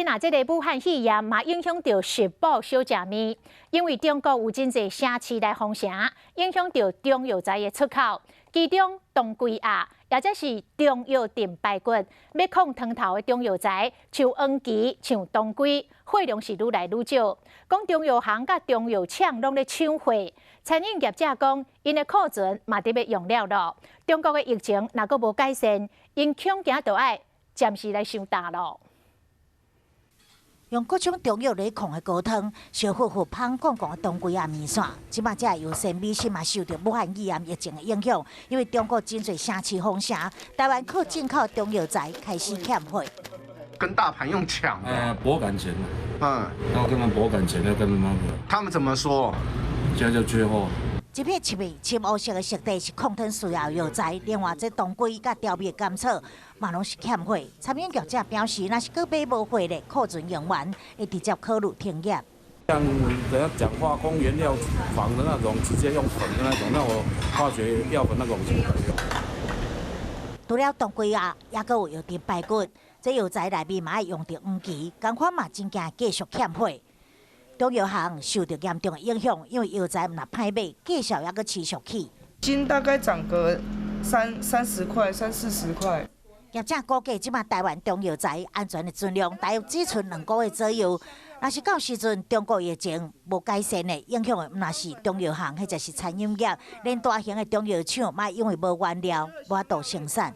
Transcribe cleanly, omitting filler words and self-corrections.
若這个武漢肺炎嘛影響著食補小食麵，因為中國有真濟城市來封城，影響著中藥材的出口。其中當歸仔，也就是中藥燉排骨，欲控湯頭的中藥材，像黃芪、像當歸，貨量是愈來愈少。講中藥行佮中藥廠攏咧搶貨，餐飲業者講，𪜶的庫存嘛佇欲用了囉。中國的疫情若閣無改善，𪜶恐驚著愛暫時來傷擔囉。用各種中藥來控的高湯，燒糊糊芳絳絳的當歸仔麵線，這擺這藥膳美食嘛受著武漢肺炎疫情的影響，因為中國真濟城市封城，台灣靠進口中藥材開始欠貨。跟大盤用搶？搏感情。要跟他們搏感情，要跟他們。他們怎麼說？現在就缺貨。這片漆面深烏色的色底是控湯需要藥材，另外這當歸佮調味甘草嘛攏是欠貨。餐飲業者表示，若是閣買無貨咧，庫存用完，會直接考慮停業。像人家講化工原料房的那種，直接用粉的那種，那我化學藥粉那種就不敢用。除了當歸仔，猶閣有藥燉排骨，這藥材內面嘛愛用著黃芪，仝款嘛真驚繼續欠貨。中藥行受著嚴重的影響，因為藥材毋但歹買，價數猶閣持續起。斤大概漲個三十塊、三四十塊。業者估計，這擺台灣中藥材安全的存量大約只賰2個月左右。若是到時陣中國疫情無改善的，影響的毋但是中藥行，或者是餐飲業，連大型的中藥廠嘛因為無原料，無法度生產。